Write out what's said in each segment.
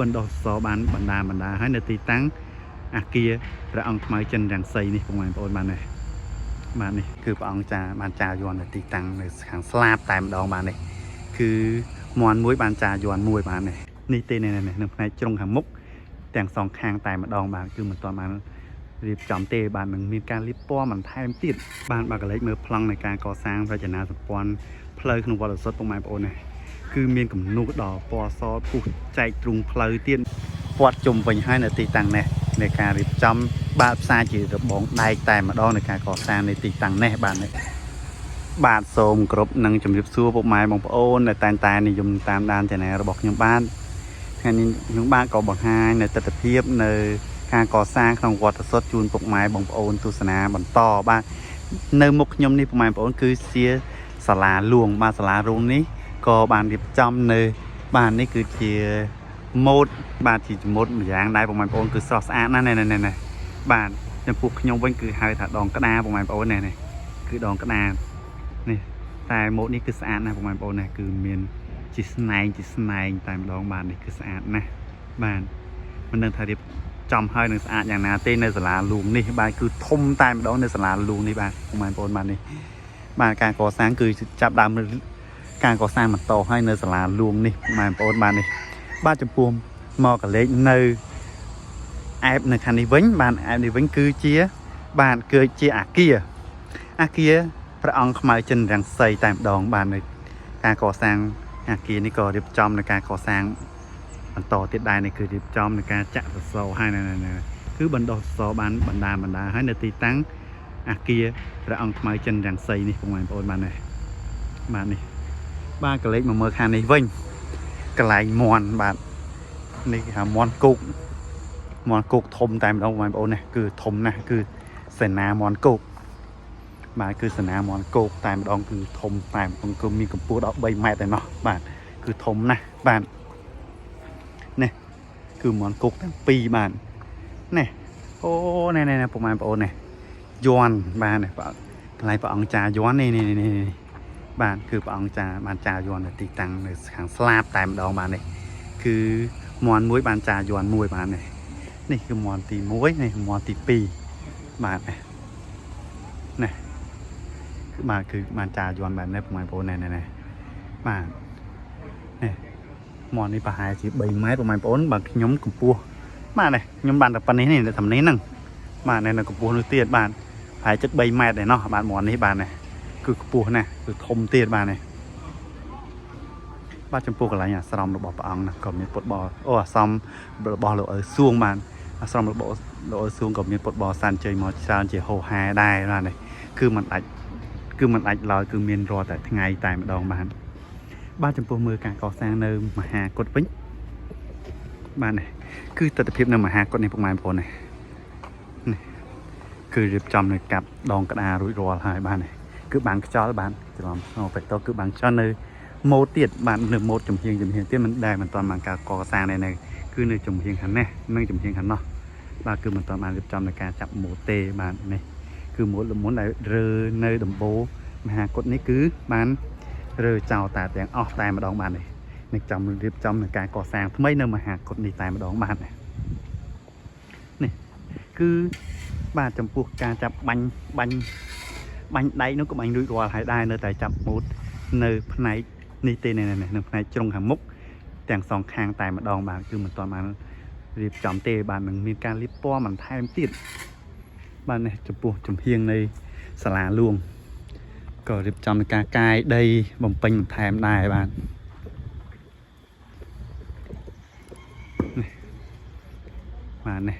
បណ្ដោះសរបានបណ្ដាបណ្ដាហើយនៅទីតាំងអាគារព្រះអង្គខ្មៅចិនរាំងសីនេះពុកម៉ែបងប្អូនបាននេះបាទនេះគឺព្រះអង្គចាបានចាយ័ន្តនៅទីតាំងនៅខាងស្លាបតែម្ដងបាទនេះគឺមន់មួយបានចាយ័ន្តមួយបាទនេះនេះទេនេះនេះនៅផ្នែកជ្រុងខាងមុខទាំងសងខាងតែម្ដងបាទគឺមិនទាន់បានរៀបចំទេបាទនឹងមានការលាបពណ៌បន្ថែមទៀតបានបើកលេចមើលប្លង់នៃការកសាងរចនាសម្ព័ន្ធផ្លូវក្នុងវត្តឧសថពុកម៉ែបងប្អូននេះ គឺមានគំនូសដល់ពណ៌សពុះចែកទ្រូងផ្លូវទៀតព័ទ្ធជុំវិញហើយនៅទីតាំងនេះនៃការរៀបចំបាតផ្សារជារបងដែកតែម្ដងនៃការកសាងនៅទីតាំងនេះបាទនេះបាទសូមគោរពនិងជម្រាបសួរពុកម៉ែបងប្អូនដែលតែងតែនិយមតាមដាន Channel របស់ខ្ញុំបាទថ្ងៃនេះខ្ញុំបាទក៏បង្ហាញនៅទស្សនវិជ្ជានៅការកសាងក្នុងវត្តសុទ្ធជូនពុកម៉ែបងប្អូនទស្សនាបន្តបាទនៅមុខខ្ញុំនេះពុកម៉ែបងប្អូនគឺជាសាលាលួងបាទសាលាលួងនេះ ក៏បានរៀបចំនៅបាទនេះគឺជាម៉ូតបាទជាម៉ូតម្យ៉ាងដែរបងប្អូនគឺស្រស់ស្អាតណាស់ណែណែណែបាទចំពោះខ្ញុំវិញគឺហៅថាដងក្តារបងប្អូនណែណែគឺដងក្តារនេះតែម៉ូតនេះគឺស្អាតណាស់បងប្អូនណែគឺមានជាស្នែងជាស្នែងតែម្ដងបាទនេះគឺស្អាតណាស់បាទមិនដឹងថារៀបចំហើយនឹងស្អាតយ៉ាងណាទេនៅសាលាលួងនេះបាទគឺធំតែម្ដងនៅសាលាលួងនេះបាទបងប្អូនបាទនេះបាទការកសាងគឺចាប់ដើម ការកសាងបន្តឲ្យនៅសាលាលួងនេះបងប្អូនបាទនេះបាទចំពោះមកកលេចនៅអែបនៅខាងនេះវិញបាទអែបនេះវិញគឺជាបាទគឺជាអាគារអាគារព្រះអង្គខ្មៅចិនរាំងសីតែម្ដងបាទនៅការកសាងអាគារនេះក៏រៀបចំនៅការកសាងបន្តទៀតដែរនេះគឺរៀបចំនៅការចាក់សសរហើយណែគឺបណ្ដោះសសរបានបណ្ដាបណ្ដាហើយនៅទីតាំងអាគារព្រះអង្គខ្មៅចិនរាំងសីនេះបងប្អូនបាទនេះបាទនេះ បាទកលេចមកមើលខាងនេះវិញកន្លែងមន់បាទនេះគេហៅមន់គោកមន់គោកធំតែម្ដងបងប្អូននេះគឺធំណាស់គឺសេនាមន់គោកបាទគឺសេនាមន់គោកតែម្ដងគឺធំតែម្ដងគឺមានកម្ពស់ដល់3ម៉ែត្រឯណោះបាទគឺធំណាស់បាទនេះគឺមន់គោកទាំងពីរបាទនេះអូណែណែណែពុកម៉ែបងប្អូននេះយន់បាទនេះបាទកន្លែងព្រះអង្គចាយន់នេះនេះនេះនេះ បាទគឺព្រះអង្គចាបានចាយ័ន្តនៅទីតាំងនៅខាងស្លាបតែម្ដងបាទនេះគឺមន់មួយបានចាយ័ន្តមួយបាទនេះនេះគឺមន់ទី1នេះមន់ទី2បាទនេះនេះគឺបាទគឺបានចាយ័ន្តបែបនេះបងប្អូននេះនេះបាទនេះមន់នេះប្រហែលជា3ម៉ែត្របងប្អូនបាទខ្ញុំកម្ពស់បាទនេះខ្ញុំបានតែប៉ុណ្នេះនេះតែនេះហ្នឹងបាទនេះនៅកម្ពស់នោះទៀតបាទប្រហែលជិត3ម៉ែត្រឯណោះបាទមន់នេះបាទនេះ គឺខ្ពស់ណាស់គឺធំទៀតបាទនេះបាទចំពោះកន្លែងអាស្រមរបស់ព្រះអង្គណាក៏មានពុទ្ធបរិអូអាស្រមរបស់លោកឪសួងបាទអាស្រមរបស់លោកឪសួងក៏មានពុទ្ធបរិស័ទអញ្ជើញមកច្រើនជាហោហែដែរបាទនេះគឺมันអាចគឺมันអាចឡើយគឺមានរាល់តែថ្ងៃតែម្ដងបាទបាទចំពោះមើលការកសាងនៅមហាកុដវិញបាទនេះគឺទស្សនវិជ្ជានៅមហាកុដនេះពុកម៉ែបងប្អូននេះនេះគឺរៀបចំនៅកាប់ដងក្តាររួចរាល់ហើយបាទនេះ គឺបាំងខ្យល់បាទច្រឡំអូបេតូគឺបាំងខ្យល់នៅម៉ូតទៀតបាទនៅម៉ូតចំហៀងចំហៀងទៀតមិនដែលមិនទាន់បានការកសាងនេះនៅគឺនៅចំហៀងខាងនេះនិងចំហៀងខាងនោះបាទគឺមិនទាន់បានរៀបចំในការចាប់ម៉ូតទេបាទនេះគឺម៉ូតលមុនដែលរើនៅដំបូលមហាកុដនេះគឺបានរើចោលតែទាំងអស់តែម្ដងបាទនេះនឹងចំរៀបចំในការកសាងថ្មីនៅមហាកុដនេះតែម្ដងបាទនេះនេះគឺបាទចំពោះការចាប់បាញ់បាញ់ បាញ់ដៃនោះក៏បាញ់រួចរាល់ហើយដែរនៅតែចាប់ម៉ូតនៅផ្នែកនេះទេនេះនៅផ្នែកជ្រុងខាងមុខទាំងសងខាងតែម្ដងបាទគឺមិនទាន់បានរៀបចំទេបាទនឹងមានការលាបពណ៌បន្ថែមទៀតបាទនេះចំពោះចំហៀងនៃសាលាលួងក៏រៀបចំในការកាយដីបំពេញបន្ថែមដែរបាទនេះបាទនេះ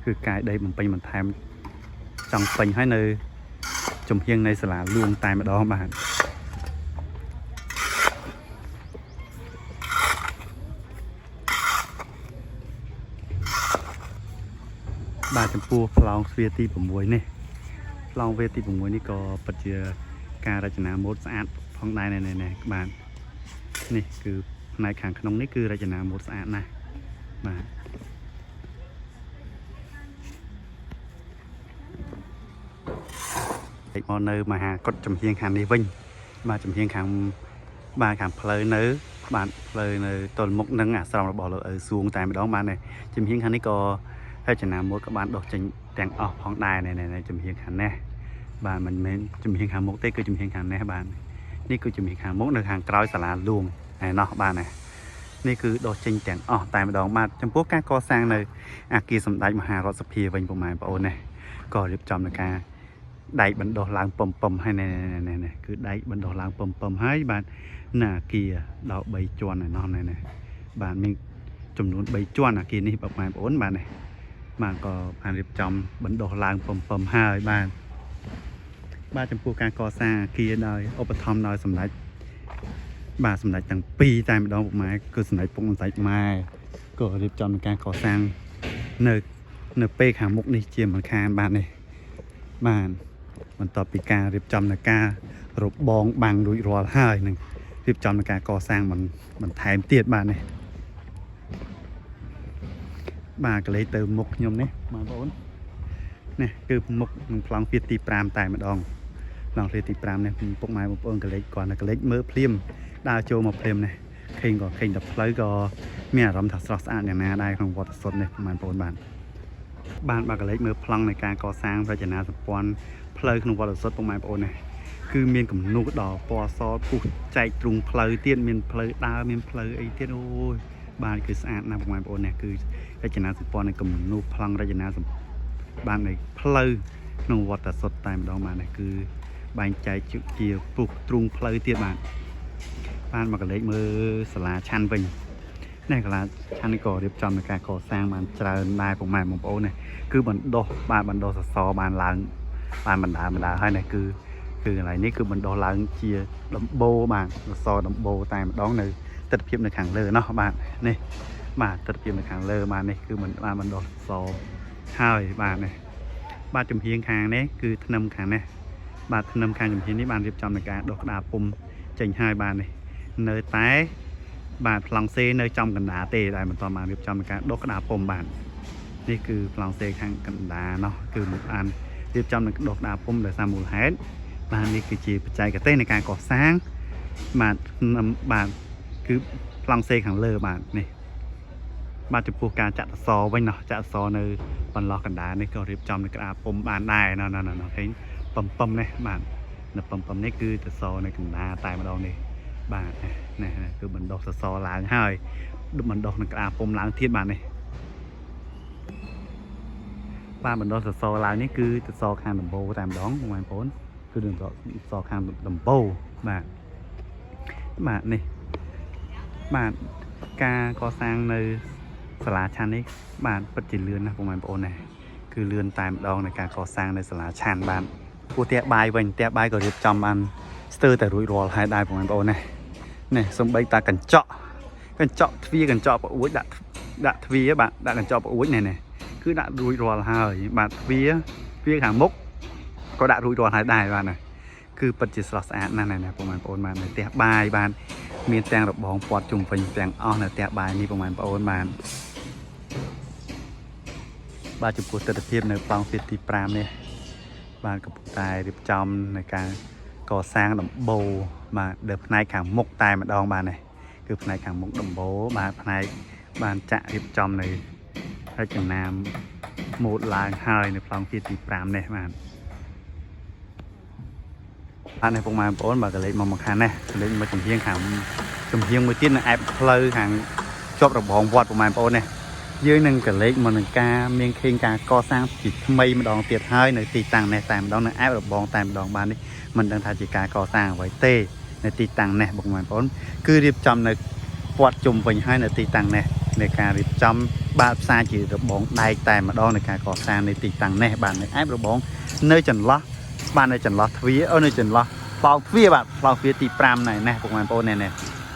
គឺកាយដីបំពេញបន្ថែមចង់ពេញហើយនៅ ចំហៀងនៃសាលាលួងតែម្ដងបាទ បាទចំពោះប្លង់ទ្វារទី6នេះប្លង់ទ្វារទី6នេះក៏ពិតជាការរចនាម៉ូដស្អាតផងដែរណែណែបាទនេះគឺផ្នែកខាងក្នុងនេះគឺរចនាម៉ូដស្អាតណាស់បាទ លេចមកនៅមហាកុដចំហៀងខាងនេះវិញបាទចំហៀងខាងបាទខាងផ្លូវនៅ បាទផ្លូវនៅទល់មុខនឹងអាស្រមរបស់លោកឪសួងតែម្ដងបាទនេះជំហានខាងនេះក៏រចនាម៉ូដក៏បានដុសចេញទាំងអស់ផងដែរនេះនេះជំហានខាងនេះបាទមិនមែនជំហានខាងមុខទេគឺជំហានខាងនេះបាទនេះគឺជំហានខាងមុខនៅខាងក្រោយសាលាលួងឯណោះបាទណានេះគឺដុសចេញទាំងអស់តែម្ដងបាទចំពោះការកសាងនៅអាគារសម្ដេចមហារដ្ឋសភាវិញពុកម៉ែបងប្អូនណាក៏រៀបចំในការ ដែកបណ្ដុះឡើងពំពំហើយនេះនេះនេះគឺដែកបណ្ដុះឡើងពំពំហើយបាទណាអាគារដល់3ជាន់ឯណោះនេះនេះបាទមានចំនួន3ជាន់អាគារនេះបងប្អូនបាទនេះបាទក៏បានរៀបចំបណ្ដុះឡើងពំពំហើយបាទបាទចំពោះការកសាងអាគារដោយឧបត្ថម្ភដោយសម្ដេចបាទសម្ដេចទាំងពីរតែម្ដងពុកម៉ែគឺសម្ដេចពុកនិងសម្ដេចម៉ែក៏រៀបចំในការកសាងនៅនៅពេលខាងមុខនេះជាមិនខានបាទនេះបាទ បន្ទាប់ពីការរៀបចំในការរបងបាំងរួចរាល់ហើយនឹងរៀបចំในការកសាងបន្បន្ថែមទៀតបាទនេះបាទកលេសទៅមុខខ្ញុំនេះបងប្អូននេះគឺមុខនឹងប្លង់ទ្វារទី5តែម្ដងប្លង់ទ្វារទី5នេះពុកម៉ែបងប្អូនកលេសគ្រាន់តែកលេសមើលភ្លាមដើរចូលមកភ្លាមនេះឃើញក៏ឃើញតែផ្លូវក៏មានអារម្មណ៍ថាស្រស់ស្អាតយ៉ាងណាដែរក្នុងវត្តសុទ្ធនេះបងប្អូនបាទបានបាទកលេសមើលប្លង់នៃការកសាងរចនាសម្ព័ន្ធ ផ្លូវក្នុងវត្តឱសថពុកម៉ែបងប្អូនណាគឺមានគំនូសដល់ពណ៌សពុះចែកទ្រូងផ្លូវទៀតមានផ្លូវដើរមានផ្លូវអីទៀតអូយបាទគឺស្អាតណាស់ពុកម៉ែបងប្អូនណាគឺរចនាសម្ព័ន្ធនៃគំនូសប្លង់រចនាសម្បាននៃផ្លូវក្នុងវត្តឱសថតែម្ដងបាទណាគឺបែងចែកជាពុះទ្រូងផ្លូវទៀតបាទបានមកកលេចមើលសាលាឆាន់វិញនេះសាលាឆាន់នេះក៏រៀបចំในការកសាងបានច្រើនដែរពុកម៉ែបងប្អូនណាគឺបណ្ដុះបាទបណ្ដុះសសរបានឡើង បានបណ្ដាបណ្ដាហើយនេះគឺគឺកន្លែងនេះគឺបណ្ដោះឡើងជាដំបូលបាទសសរដំបូលតែម្ដងនៅទស្សនភាពនៅខាងលើណោះបាទនេះបាទទស្សនភាពនៅខាងលើបាទនេះគឺមិនបានបណ្ដោះសសរហើយបាទនេះបាទចំហៀងខាងនេះគឺធ្នឹមខាងនេះបាទធ្នឹមខាងចំហៀងនេះបានរៀបចំในការដុសក្តារពុំចេញហើយបាទនេះនៅតែបាទប្លង់សេនៅចំកណ្ដាលទេដែលមិនទាន់បានរៀបចំในការដុសក្តារពុំបាទនេះគឺប្លង់សេខាងកណ្ដាលណោះគឺមិនបាន រៀបចំនឹងដុសដាពុំដោយសារមូលហេតុបាទនេះគឺជាបច្ចេកទេសនៃការកសាងបាទនំបាទគឺប្លង់សេខាងលើបាទនេះបាទចំពោះការចាក់សសរវិញណោះចាក់សសរនៅបន្លោះកណ្ដាលនេះក៏រៀបចំនៅក្តារពុំបានដែរណណណណឃើញពំពំនេះបាទនៅពំពំនេះគឺសសរនៅកណ្ដាលតែម្ដងនេះបាទនេះនេះគឺបណ្ដុះសសរឡើងហើយបណ្ដុះនឹងក្តារពុំឡើងទៀតបាទនេះ បាទបណ្ដោះសសរឡើងនេះគឺសសរខាងដំបូលតែម្ដងបងប្អូនគឺសសរខាងដំបូលបាទបាទនេះបាទការកសាងនៅសាលាឆាន់នេះបាទពិតជាលឿនណាស់បងប្អូនណាគឺលឿនតែម្ដងในការកសាងនៅសាលាឆាន់បាទពោះផ្ទះបាយវិញផ្ទះបាយក៏រៀបចំបានស្ទើរតែរួចរាល់ហើយដែរបងប្អូនណានេះសំបីតាកញ្ចក់កញ្ចក់ទ្វារកញ្ចក់ប្អួចដាក់ដាក់ទ្វារបាទដាក់កញ្ចក់ប្អួចនេះនេះ គឺដាក់រួចរាល់ហើយបាទទ្វារទ្វារខាងមុខក៏ដាក់រួចរាល់ហើយដែរបាទណាគឺពិតជាស្រស់ស្អាតណាស់ណាបងប្អូនបាទនៅផ្ទះបាយបាទមានទាំងរបងព័ទ្ធជុំវិញទាំងអស់នៅផ្ទះបាយនេះបងប្អូនបាទបាទចំពោះទស្សនភាពនៅប្លង់ទ្វារទី5នេះបាទកំពុងតែរៀបចំในការកសាងដំបូលបាទដែលផ្នែកខាងមុខតែម្ដងបាទនេះគឺផ្នែកខាងមុខដំបូលបាទផ្នែកបានចាក់រៀបចំនៅរចនា ម៉ូតឡើងហើយនៅប្លង់ទ្វារទី5នេះបាទបាទនេះពុកម៉ែបងប្អូនបាទកលេចមកមកខាងនេះកលេចមកចំហៀងខាងចំហៀងមួយទៀតនៅអែបផ្លូវខាងជាប់របងវត្តពុកម៉ែបងប្អូននេះយើងនឹងកលេចមកនឹងការមានឃើញការកសាងជាថ្មីម្ដងទៀតហើយនៅទីតាំងនេះតែម្ដងនៅអែបរបងតែម្ដងបាទនេះមិនដឹងថាជាការកសាងអ្វីទេនៅទីតាំងនេះពុកម៉ែបងប្អូនគឺរៀបចំនៅព័ទ្ធជុំវិញហើយនៅទីតាំងនេះនៃការរៀបចំ បាទផ្សារជារបងដែកតែម្ដងในការកសាងនៅទីតាំងនេះបាទនៅអែបរបងនៅចន្លោះបាទនៅចន្លោះទ្វារអូនៅចន្លោះផ្លោងទ្វារបាទផ្លោងទ្វារទី5ណែនេះពុកម៉ែបងប្អូននេះនេះ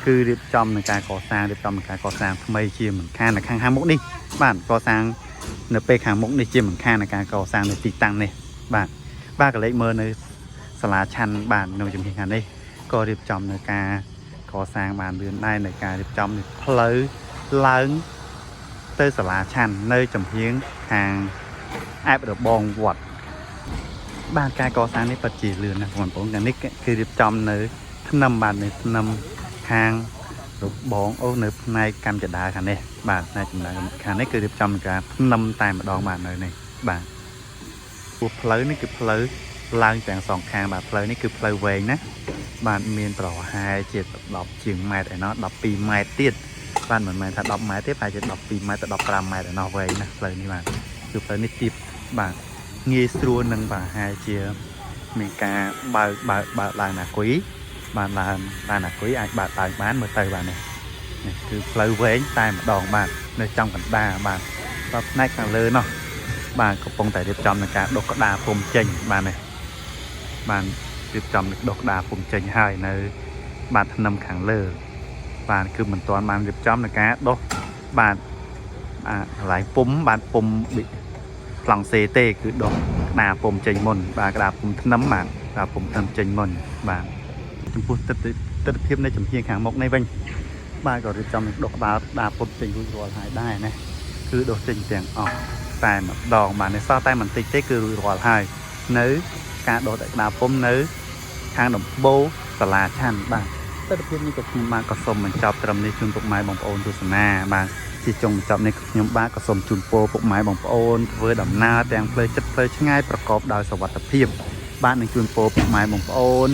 គឺរៀបចំในការកសាងរៀបចំในការកសាងថ្មីជាមិនខាននៅខាងខាងមុខនេះបាទកសាងនៅពេលខាងមុខនេះជាមិនខានในការកសាងនៅទីតាំងនេះបាទបាទកលេចមើលនៅសាលាឆាន់បាទនៅជំហានខាងនេះក៏រៀបចំនៅការកសាងបានលឿនដែរในការរៀបចំនៅផ្លូវឡើង ទៅសាលាឆាន់នៅចំហៀងខាងអែបរបងវត្តបាទការកសាងនេះពិតជាលឿនណាស់បងប្អូនកាលនេះគឺរៀបចំនៅធ្នឹមបាទនៅធ្នឹមខាង របងអូនៅផ្នែកកម្មចដាខាងនេះបាទផ្នែកចម្ដាខាងនេះគឺរៀបចំការភ្នំតែម្ដងបាទនៅនេះបាទ ព្រោះផ្លូវនេះគឺផ្លូវឡើងទាំងសងខាងបាទផ្លូវនេះគឺផ្លូវវែងណាបាទមានប្រហែលជា10ជាងម៉ែត្រឯណោះ12ម៉ែត្រទៀតបាទមិនមែនថា10ម៉ែត្រទេប្រហែលជា12ម៉ែត្រទៅ15ម៉ែត្រឯណោះវែងណាផ្លូវនេះបាទគឺផ្លូវនេះទៀបបាទងាយស្រួលនឹងប្រហែលជាមានការបើកបើកបើកឡើងណាគុយបាទឡើងឡើងណាគុយអាចបើកឡើងបានមើលទៅបាទនេះនេះគឺផ្លូវវែងតែម្ដងបាទនៅចំកណ្ដាលបាទបាទផ្នែកខាងលើនោះ បាទកំពុងតែរៀបចំในការដុសក្តារពុំចេញបាទនេះបានរៀបចំដុសក្តារពុំចេញហើយនៅ បាទធ្នឹមខាងលើ បាទគឺមិនទាន់បានរៀបចំในការដុសបាទអាកន្លែងពុំបាទពុំប៊ីប្លង់សេទេគឺដុសក្តារពុំចេញមុនបាទក្តារពុំធ្នឹមបាទក្តារពុំធ្នឹមចេញមុនបាទចំពោះទិដ្ឋទិដ្ឋភាពនៃចំហៀងខាងមុខនេះវិញបាទក៏រៀបចំដុសក្តារក្តារពុំចេញរួចរាល់ហើយដែរណាគឺដុសចេញទាំងអស់ តែម្ដងបាទនេះសល់តែបន្តិចទេគឺរួចរាល់ហើយនៅការដុសតែក្តារពុំនៅខាងដំបូលសាលាឆាន់បាទទស្សនភាពនេះក៏ខ្ញុំបាទក៏សូមបញ្ចប់ត្រឹមនេះជូនពុកម៉ែបងប្អូនទស្សនាបាទជាចុងបញ្ចប់នេះខ្ញុំបាទក៏សូមជូនពរពុកម៉ែបងប្អូនធ្វើដំណើរទាំងផ្លូវចិត្តផ្លូវឆ្ងាយប្រកបដោយសុវត្ថិភាពបាទនឹងជូនពរពុកម៉ែបងប្អូន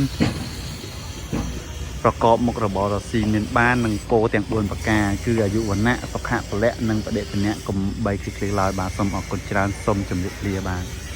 ប្រកបមុខរបររកស៊ីមានបាននិងពោទាំង4ប្រការគឺអាយុវណ្ណៈសុខៈពលៈនិងបដិបណៈកុំបីឃ្លីឃ្លីឡើយបាទសូមអរគុណច្រើនសូមជម្រាបលាបាទ។